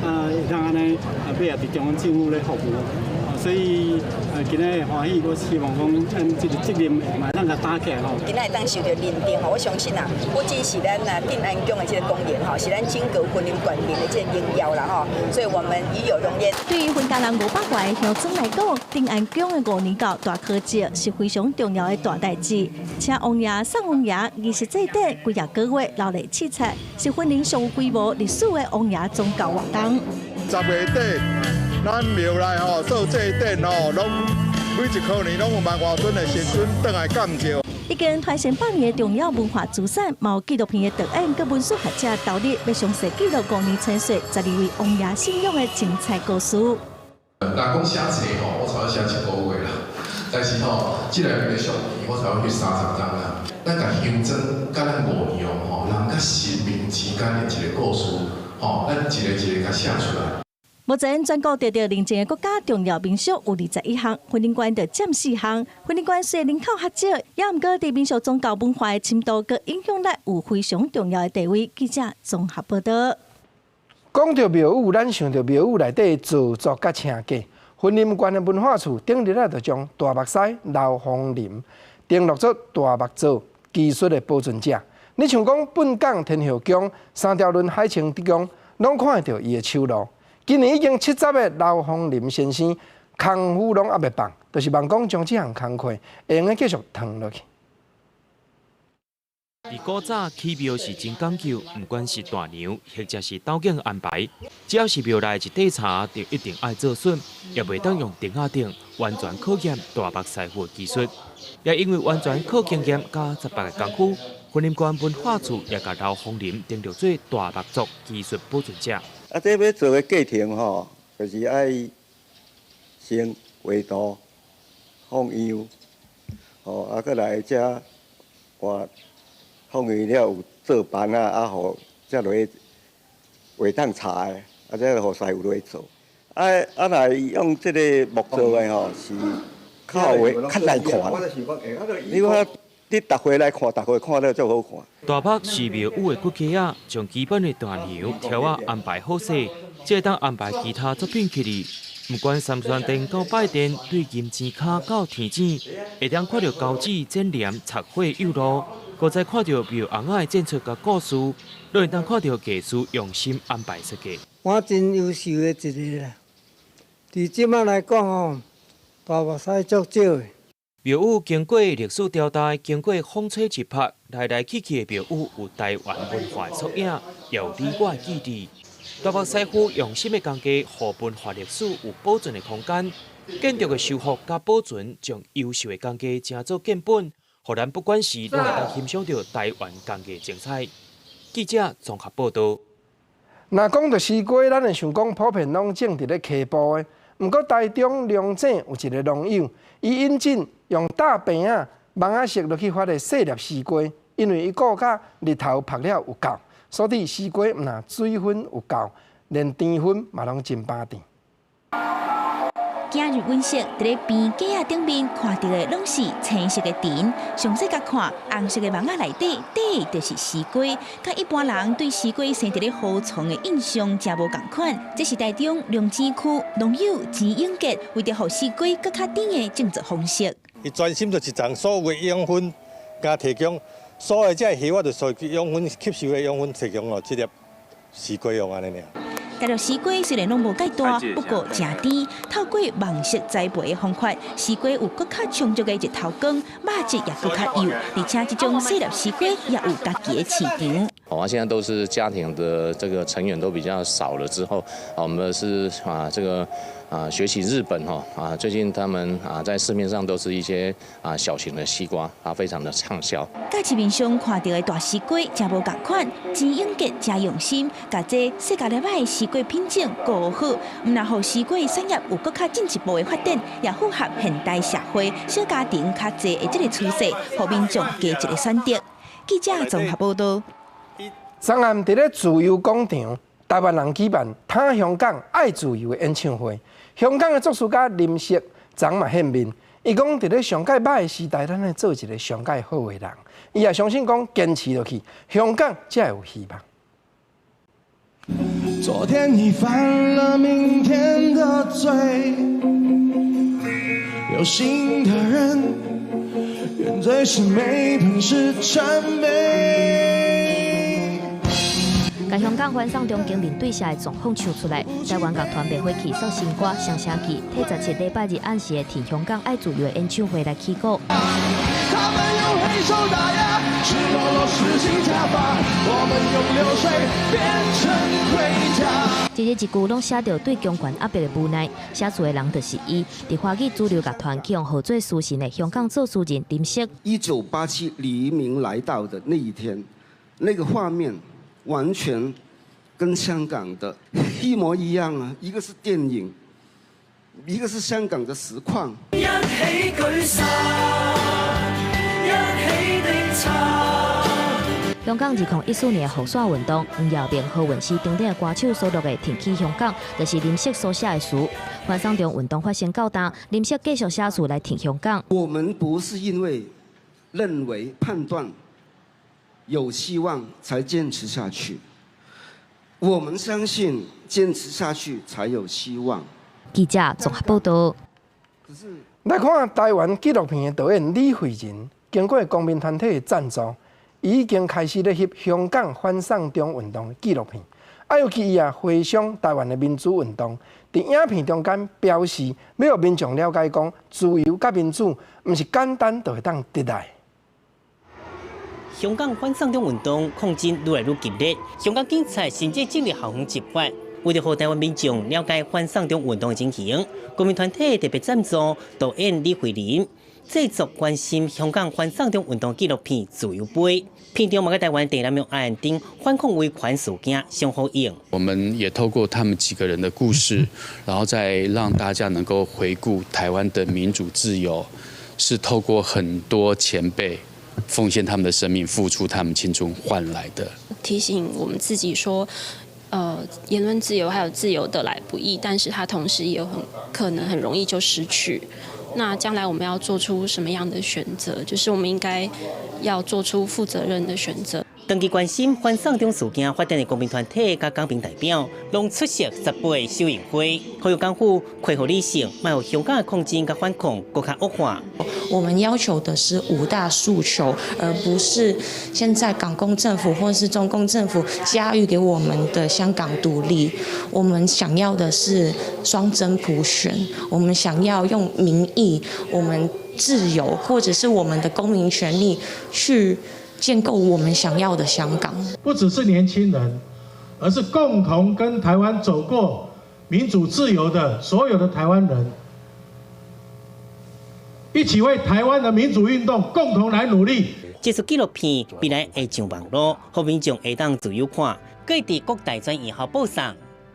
啊，會當按呢，啊，欲也佇中央政府咧服務，所以今仔日歡喜，我希望講，咱這个責任嘛，咱共擔起來吼。今仔會當受著認定吼，我相信啊，不只是咱啊鎮安宮的這个功能吼，是咱整個雲林縣民的這个榮耀啦吼，所以我們與有榮焉。對於雲嘉南500外鄉村來講，鎮安宮的五年轎大科節是非常重要的大代誌，請王爺送王爺儀式祭典，幾若個月勞力凄慘，是雲林上有規模歷史的王爺宗教活動。10月底，咱廟內吼做祭典吼，攏每一箍年攏有萬外尊的神尊轉來感召。已經傳承百年的重要文化資產，嘛有紀錄片的導演佮文史學者投入，欲詳細記錄五年千歲12位王爺信仰的精彩故事。若講寫冊吼，我差不多寫一个月啦。但是吼，這內面的相片我差不多翕30工啦。咱共鄉莊佮咱五娘吼，人佮神明之間的一个故事，吼，咱一个一个共寫出來。目前全國得著認證的國家重要民俗有21項，雲林縣就佔4項。雲林縣雖然人口較少，也毋過佇民俗宗教文化的深度佮影響力有非常重要的地位。記者綜合報導。講著廟宇，咱想著廟宇內底造作佮請假。雲林縣的文化處頂日啊，就將大目師劉鳳林登錄做大木作技術的保存者。你像講本港天后宮、三條崙海清宮，攏看會著伊的手路。今年已經70的劉鳳林先生，功夫攏猶未放，就是望講將這項工課會用得繼續傳落去。佇古早起廟是真講究，毋管是大娘或者是鬥囝安排，只要是廟內一塊柴，就一定愛做筍，也袂當用釘仔釘，完全考驗大木師傅的技術。也因為完全靠經驗佮十八个功夫，雲林縣文化處也共劉鳳林登錄做大木作技術保存者。啊，這欲做的過程吼，就是愛先畫圖、放樣，吼，啊，閣來才畫。放樣了有做板仔，啊，予才落去畫當柴的，啊，才予師傅落去做。啊啊，若用這个木做的吼，是較有較難看。你看，你逐回來看，逐回看了足好看。大木是廟宇的骨架仔，將基本的大娘條仔安排好勢，才會當安排其他作品起來。毋管三川殿到拜殿，對金錢跤到天井，會當看著高子剪簾、插火誘路，閣再看著廟尪仔的演出佮故事，攏會當看著藝師用心安排設計。我真優秀的一个啦，佇這擺來講吼，大目師足少的。廟宇經過歷史朝代，經過風吹日曬，來來去去的廟宇有台灣文化的縮影，也有你我的記憶。大木師傅用心的工藝，予文化歷史有保存的空間。建築的修復佮保存，將優秀的工藝成做建本，予咱不管是攏會當欣賞著台灣工藝精彩。記者綜合報導。若講著絲瓜，咱會想講普遍攏種佇咧溪埔的。毋過台中龍井有一个農友，伊引進用大棚仔網仔式落去發的細粒絲瓜，因為伊顧甲日頭曝了有夠。所以絲瓜毋但水分有夠，連甜分嘛攏真飽甜。今日溫室佇咧邊架仔頂面看著的攏是青色的田，詳細共看，紅色的網仔內底底就是絲瓜。佮一般人對絲瓜生佇咧河床的印象誠無仝款。這是台中龍井區農友錢永傑為著予絲瓜閣較甜的種植方式。伊專心就一層，所有的養分共提供，所有這個魚我就所養分吸收的養分提供予這粒絲瓜用按呢爾。大陸絲瓜雖然攏無蓋大，不過誠甜。透過網式栽培的方法，絲瓜有閣較充足的日頭光，肉質也閣較幼，而且這種細粒絲瓜也有家己的市場。哦，現在都是家庭的這個成員都比較少了之後，我們是啊這個啊學習日本吼啊，最近他們啊在市面上都是一些啊小型的西瓜啊，非常的暢銷。佮市面上看著的大西瓜誠無仝款，錢永杰誠用心，共這細甲粒仔的西瓜品種顧好，毋但予西瓜產業有閣較進一步的發展，也符合現代社會小家庭較濟的這個趨勢，予民眾加一個選擇。記者綜合報導。昨暗佇咧自由廣場，台灣人舉辦挺香港愛自由的演唱會。香港的作詞家林夕昨嘛現面，伊講佇咧上蓋歹的時代，咱愛做一個上蓋好的人。伊也相信講堅持落去，香港才會有希望。昨天已犯了明天的罪，有心的人，原罪是沒本事諂媚。共香港反送中經面對下的狀況唱出來，台灣樂團袂火氣送新歌，雙聲氣，替17禮拜日暗時的挺香港愛自由的演唱會來起鼓。他們用黑手打壓，赤裸裸實行家法，我們用流水變成盔甲。一字一句攏寫著對強權壓迫的無奈，寫詞的人就是伊。佇華語主流樂團去予號做書神的香港作詞人林夕。1987黎明來到的那一天，那個畫面完全跟香港的一模一樣啊！一個是電影，一個是香港的實況。一起舉手，一起的香港2014年雨傘運動，黃耀明、何韻詩等等的歌手所錄的《挺起香港》，就是林夕所寫的詞。反送中運動發生到今，林夕繼續寫詞來挺香港。我們不是因為認為判斷有希望才堅持下去，我們相信堅持下去才有希望。記者綜合報導。來看台灣紀錄片的導演李惠仁，經過公民團體的贊助，已經開始咧翕香港反送中運動的紀錄片。啊，尤其伊也回想台灣的民主運動，佇影片中間表示，欲予民眾了解講，自由佮民主毋是簡單就會當得來。香港反送中運動抗爭愈來愈激烈，香港警察甚至進入校園執法。為著予台灣民眾了解反送中運動的情形，公民團體特別贊助導演李惠玲製作關心香港反送中運動紀錄片《自由杯》，片中嘛佮台灣地雷案等反抗威權事件相呼應。我們也透過他們幾個人的故事，然後再讓大家能夠回顧台灣的民主自由，是透過很多前輩奉獻他們的生命、付出他們青春換來的。提醒我們自己說，言論自由還有自由得來不易，但是它同時也有很可能很容易就失去。那將來我們要做出什麼樣的選擇？就是我們應該要做出負責任的選擇。長期關心反送中事件發展的公民團體佮港民代表，攏出席18個首映會，呼籲港府恢復理性，莫予香港的抗爭佮反抗閣較惡化。我們要求的是5大訴求，而不是現在港共政府或是中共政府加予給我們的香港獨立。我們想要的是雙真普選，我們想要用民意、我們自由或者是我們的公民權利去建構我們想要的香港。不只是年輕人，而是共同跟台灣走過民主自由的所有的台灣人，一起為台灣的民主運動共同來努力。這出紀錄片未來會上網路，予民眾會當自由看，閣會佇各大專院校播送，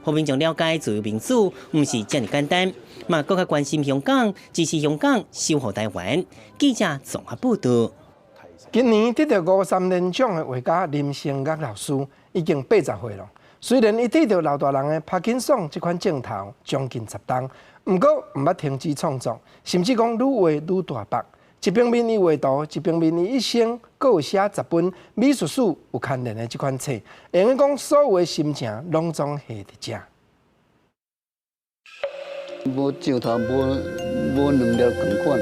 予民眾了解自由民主毋是遮爾簡單，嘛閣較關心香港，支持香港，守護台灣。記者綜合報導。今年得到53連獎的畫家林聲樂老師已經80歲了。雖然伊得著老大人的帕金遜這款症頭將近10冬，毋過毋捌停止創作，甚至講愈畫愈大筆。一方面伊畫圖，一方面伊一生閣有寫10本美術史有牽連的這款冊，會用講所有的心情攏總下佇遮。無石頭，無兩粒仝款。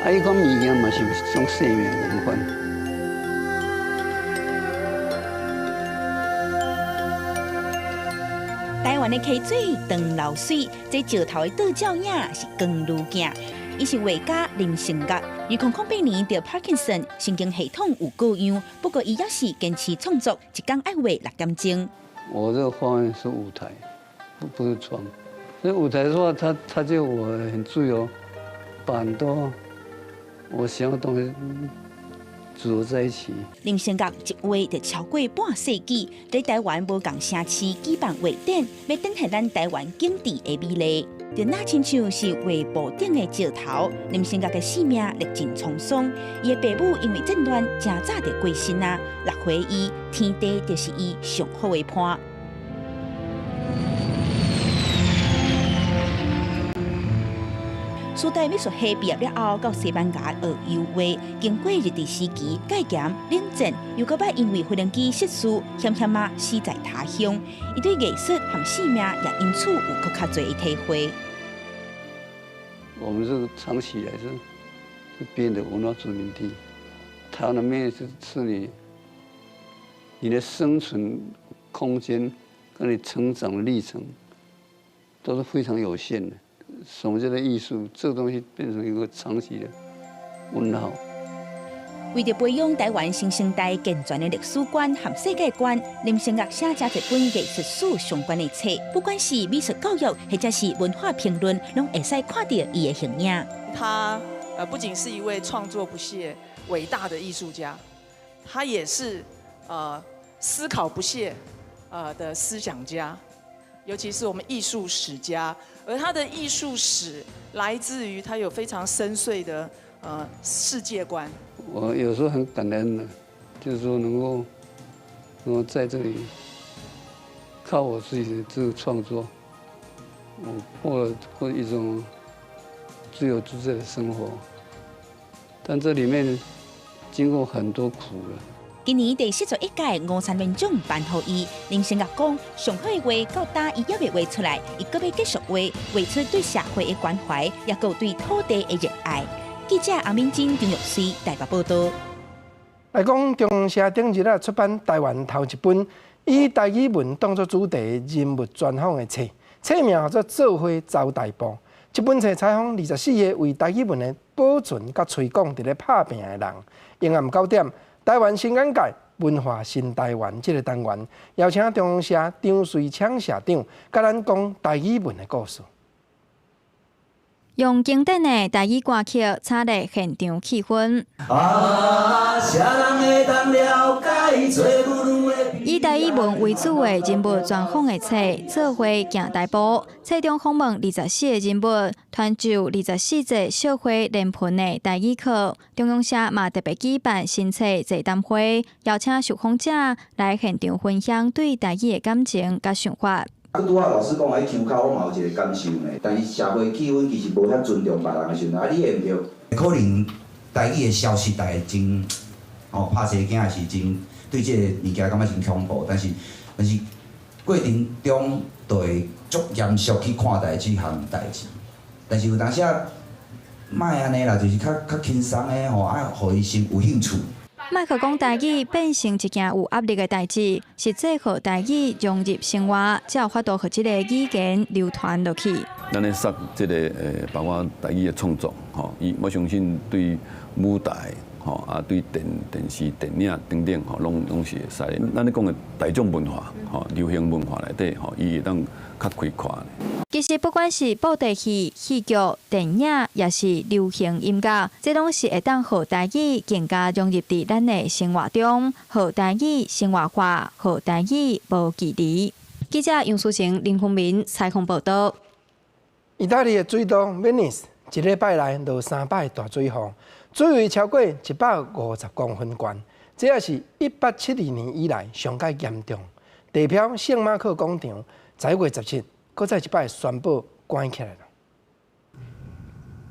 啊，彼款物件嘛是種生命仝款。台灣的溪水長流水，這石頭的倒照影是光愈鏡。伊是畫家林成岳，2008年得帕金森神經系統有過恙，不過伊猶是堅持創作，一工愛畫6點鐘。我這個畫面是舞台，不是窗。所以舞台的話，他就我很自由，把很多我想要的東西組合在一起。林成岳一畫就超過半世紀，佇台灣無仝城市舉辦畫展，欲展現咱台灣景致的美麗。就若親像是畫布頂的石頭，林成岳的生命歷盡滄桑。伊的爸母因為戰亂，誠早就過身啊。6歲伊天地就是伊上好的伴。師大美術系畢業了後，到西班牙學油畫，經過日治時期戒嚴、冷戰，又閣擺因為飛行機失事，險險仔死在他鄉。伊對藝術和生命也因此有閣較濟的體會。我們這個長期以來是別人的文化殖民地，台灣的面是你的生存空間跟你成長的歷程都是非常有限的。什麼叫做藝術？這個東西變成一個長期的問號。為著培養台灣新生代健全的歷史觀和世界觀，林成岳寫誠濟本藝術史相關的冊，不管是美術教育或者是文化評論，攏會使看著伊的形影。他不僅是一位創作不懈、偉大的藝術家，他也是思考不懈的思想家，尤其是我們藝術史家。而他的藝術史來自於他有非常深邃的世界觀。我有時候很感恩的，就是說能夠在這裡靠我自己的這個創作，我過一種自由自在的生活。但這裡面經過很多苦了。今年第41屆吳三連獎頒予伊，林成岳講，上好的畫到今伊猶未畫出來，伊閣欲繼續畫，畫出對社會的關懷，也閣有對土地的熱愛。記者阿敏珍、張玉穗台北報道。來講，中央社頂日仔出版台灣頭一本以台語文當作主題人物專訪的冊，冊名叫做《做伙走台步》。這本冊採訪24個為台語文的保存佮推廣佇咧拍拚的人。傍暗9點，台灣新眼界文化新台灣這個單元，邀請中央社張瑞昌社長，佮咱講台語文的故事。用經典的台語歌曲，炒熱現場氣氛。以台語文為主的人物專訪的冊，做伙行台步。冊中訪問24個人物，傳授24節社會連盆的台語課。中央社嘛特別舉辦新冊座談會，邀請受訪者來現場分享對台語的感情佮想法。啊，拄仔老師講的彼腔口，我嘛有一個感受呢。但是社會氣氛其實無遐尊重別人的時陣，啊，你會毋對？可能台語的消失，大家真拍生囝是真對這個物件感覺真恐怖，但是過程中就會足嚴肅去看待這項代誌。但是有當時啊，莫按呢啦，就是較輕鬆的吼，啊，予伊先有興趣。莫閣講台語變成一件有壓力的代誌，實際予台語融入生活，才有法度予這個語言流傳落去。咱咧說這個包括台語的創作，吼，伊我相信對舞台，吼啊，對電視、電影等等，吼，攏是會使。咱咧講的大眾文化，吼，流行文化內底，吼，伊會當較開闊。其實不管是布袋戲、戲劇、電影，抑是流行音樂，這攏是會當予台語更加融入佇咱的生活中，予台語生活化，予台語無距離。記者楊淑晴、林宏明採訪報道。意大利的水都威尼斯，一禮拜內落3擺大水雨，水位超過150公分懸，這也是1872年以來上蓋嚴重。地標聖馬可廣場11月17，閣再一擺宣布關起來了。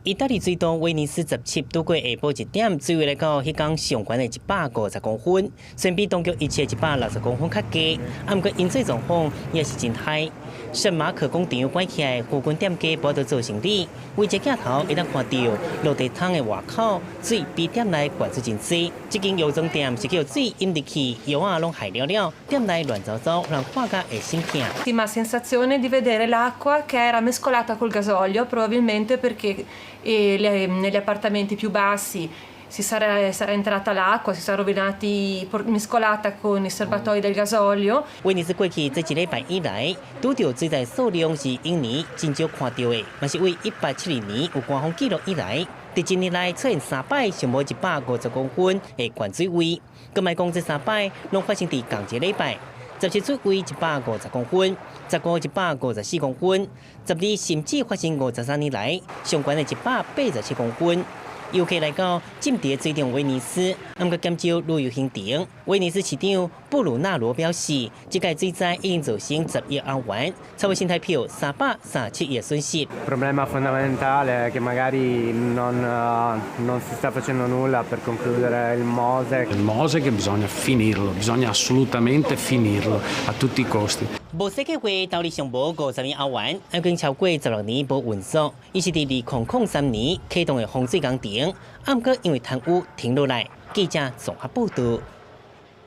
意大利水都威尼斯17拄過下晡1點，水位來到彼工上懸的150公分，雖然比當局預測160公分較低，啊，毋過淹水狀況也是真歹。聖馬可廣場關起來，附近店家無得做生理，圍一鏡頭會當看著落地窗的外口，水比店內懸出真濟。這間藥妝店是叫水淹入去，藥仔攏害了了，店內亂糟糟，予人看甲會心疼。 Sensazione di vedere l'acqua che era mescolata col gasolio, probabilmente perché E negli appartamenti più bassi si sarà entrata l'acqua, si sarà rovinati, mescolata con i serbatoi del gasolio。威尼斯過去這一禮拜以來，拄著水災數量是往年真少看著的，嘛是為1872年有官方記錄以來，佇一年內出現三擺上無150公分的懸水位。閣莫講這三擺攏發生佇仝一個禮拜，17水位150公分，15 154公分，12甚至發生53年來上懸的187公分。遊客來到浸佇水中威尼斯，毋過減少旅遊行程。威尼斯市長布魯納羅表示，這屆水災已經造成10億歐元，差不多新台票337億損失。 Problema fondamentale è che magari non si sta facendo nulla per concludere il Mosec. Il Mosec bisogna finirlo, bisogna assolutamente finirlo a tutti i costi. 摩西計劃投入上無50億歐元，已經超過16年無運作。伊是佇2003年啟動的防水工程，毋過因為貪污停落來。記者綜合報導。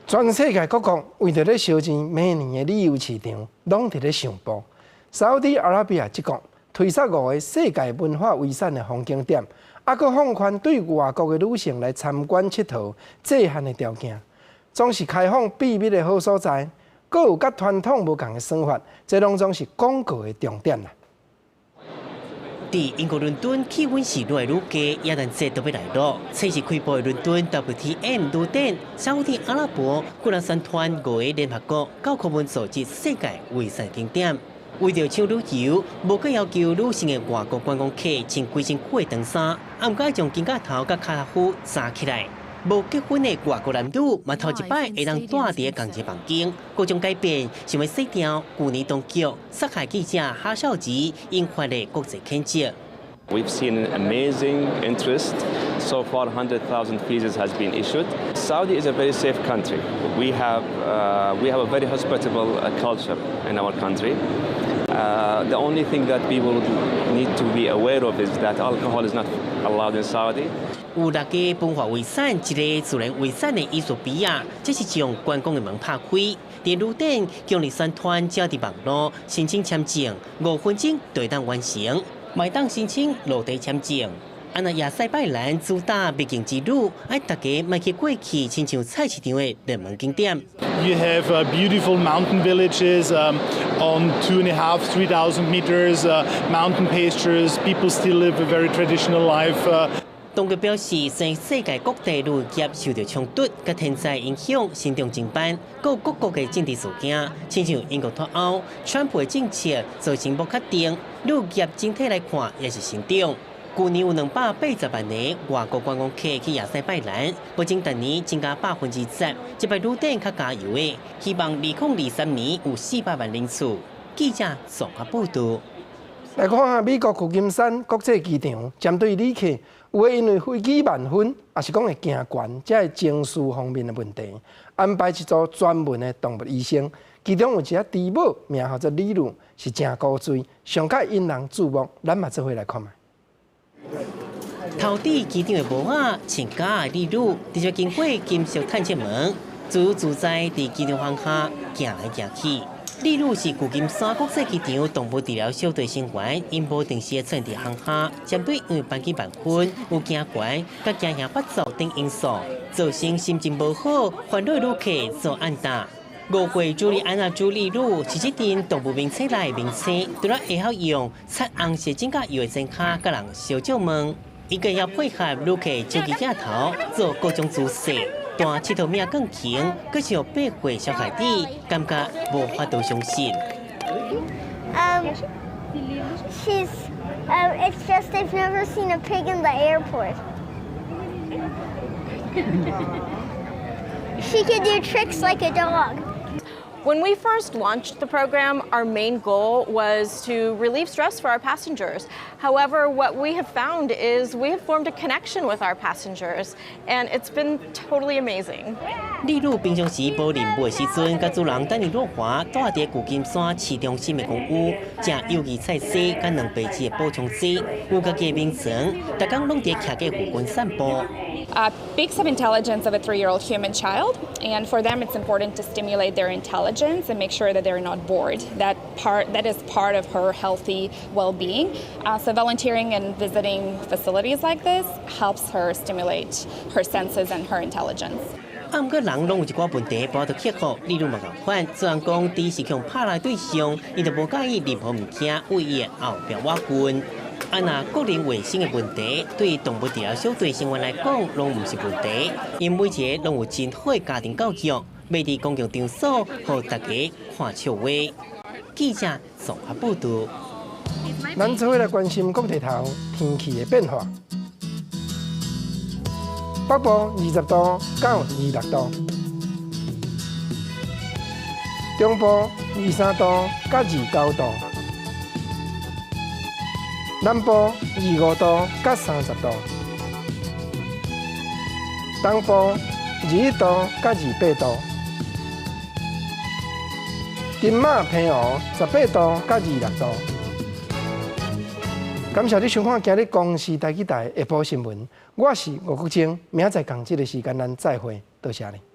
全世界各國為著咧燒錢，每年的旅遊市場攏佇咧上步。沙烏地阿拉伯這國推出五个世界文化遺產的風景點，猶閣放寬對外國的女性來參觀𨑨迌這項的條件，總是開放秘密的好所在。閣有佮傳統無仝的生活，這攏總是廣告的重點啦。佇英國倫敦氣溫是愈來愈低，耶誕節都欲來囉。測試開播的倫敦 WTM 旅展，沙烏地阿拉伯居然宣傳五个聯合國教科文組織世界遺產景點。為著搶旅遊，無閣要求女性的外國觀光客穿規身軀的長衫，毋過將肩胛頭佮跤脯紮起來。無結婚的外國男女嘛，頭一擺會當蹛佇仝一個房間，各種改變，想欲洗掉舊年當局殺害記者哈紹吉引發的國際譴責。 We've seen an amazing interest. So far, 100,000 visas has been issued. Saudi is a very safe country. We have a very hospitable culture in our country. The only thing that people need to be aware of is that alcohol is not allowed in Saudi. 有六个文化遺產，一个自然遺產的衣索比亞，這是將觀光的門拍開。佇旅展強力宣傳，只要佇網路申請簽證，5分鐘就會當完成，嘛會當申請落地簽證。啊若亞塞拜然主打秘境之旅，愛大家莫去過去，親像菜市場的熱門景點。 You have beautiful mountain villages on two and a half, 3,000 meters, mountain pastures. People still live a very traditional life. 當局表示，全世界各地旅遊業受著衝突佮天災影響，成長真慢。閣各國的政治事件，親像英國脫歐、川普的政策造成不確定，旅遊業整體來看也是成長。舊年有280萬個外國觀光客去亞塞拜然，不僅逐年增加10%，這擺旅展較加油的，希望2023年有400萬人次。記者綜合報導。來看下美國舊金山國際機場，針對旅客有的因為飛機慢分，抑是講會驚懸，這个情緒方面的問題，安排一組專門的動物醫生，其中有一隻豬母，名號做李露，是誠古錐，上較引人注目。咱嘛做伙來看覓。頭佇機場的帽仔，穿甲的李露，直接經過金屬探測門，自由自在佇機場航廈行來行去。李露是舊金山國際機場動物治療小隊成員，𪜶無定時出現佇航廈，針對因為班機慢分、有驚懸、佮驚嚇發作等因素，造成心情無好、煩惱旅客做按答。5歲朱莉安娜朱莉露是這陣動物名冊內的明星，除了會曉用漆紅色指甲油的前跤佮人相借問，伊閣會配合旅客手機鏡頭做各種姿勢。彈𨑨迌物鋼琴，閣是予8歲小孩子感覺無法度相信。 It's just they've never seen a pig in the airport. She can do tricks like a dog. When we first launched the program, our main goal was to relieve stress for our passengers. However, what we have found is we have formed a connection with our passengers, and it's been totally amazing. 例如平常時無任務的時陣，佮主人丹尼洛華蹛佇舊金山市中心的公寓，食有機菜色佮蛋白質的補充劑，有家己的眠床，逐工攏佇徛架附近散步。 Pigs have intelligence of a 3-year-old human child, and for them it's important to stimulate their intelligence. intelligence and make sure that they're not bored. That is part of her healthy well-being. So volunteering and visiting facilities like this helps her stimulate her senses and her intelligence. 啊，毋過人攏有一寡問題，無法度克服。例如嘛仝款，雖然講豬是予拍來對象，伊就無佮意任何物件對伊的後壁倚近。啊，若個人衛生的問題，對動物治療小隊成員來講，攏毋是問題，𪜶每一个攏有真好的家庭教育，欲佇公共場所予大家看笑話。記者綜合報導。咱做伙來關心國際頭天氣的變化。北部20度到26度，中部23度到29度，南部25度到30度，東部21度到28度，金馬澎湖18度到26度。感謝你收看今日公視台語台下晡新聞，我是吳國晶，明仔載仝這个時間咱再會，多謝你。